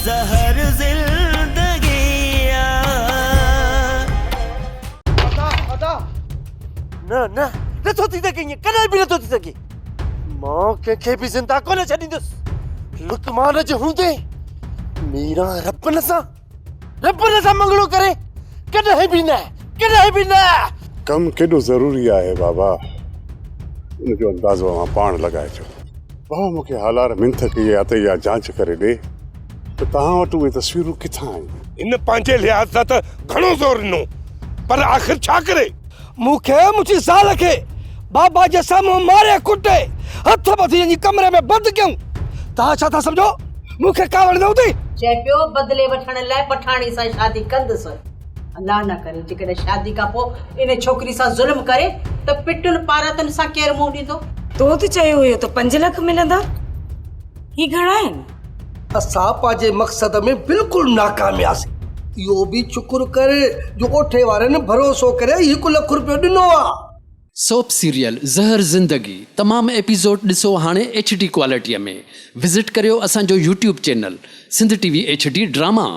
زهر زندگي آ. ادا ادا نه نه نٿو ٿي سگهي ائين ڪڏهن به نٿو ٿي سگهي مان ڪنهن کي به زنده ڪونه ڇڏيندس لقمان جي هوندي ميران ربن سان ربن سان مڱڻو ڪري ڪڏهن به نه ڪڏهن به نه. ڪم ڪيڏو ضروري آهي بابا ان جو اندازو اوهان پاڻ لڳائجو. بابا مون کي هالار منٿ ڪئي آهي ته اها جانچ ڪري ڏي ته توهان وٽ اهي تصويرون ڪٿان آيون. هن پنهنجي لحاظ سان ته گهڻو زور ڏنو پر آخر ڇا ڪري؟ مون کي منهنجي زال کي بابا جي سامهون ماري ڪٽي هٿ ٻڌي وڃي ڪمري ۾ بند ڪيائون. توهان ڇا ٿا سمجهو؟ مون کي ڪاوڙ نه هوندي؟ چئي پيو بدلي وٺڻ لاء پٺاڻي سان شادي ڪندس. الله نه ڪري جيڪڏهن شادي کان پوء ان ڇوڪري سان ظلم ڪري ته پٽن پاراتن سان ڪير منهن ڏيندو؟ تو ته چيو هيو ته پنج لک ملندا. هي گهڻا آهن؟ اسان پنهنجي مقصد ۾ بلڪل ناڪام وياسين. اهو به شڪر ڪر جو اوٺي وارن ڀروسو ڪري هڪ لک روپيو ڏنو آ. سوپ سيريل زهر زندگي تمام ايپيسوڊ ڏسو هاڻي ايڇ ڊي ڪوالٽي ۾ وزٽ ڪريو اسان جو YouTube channel Sindh T V H D drama.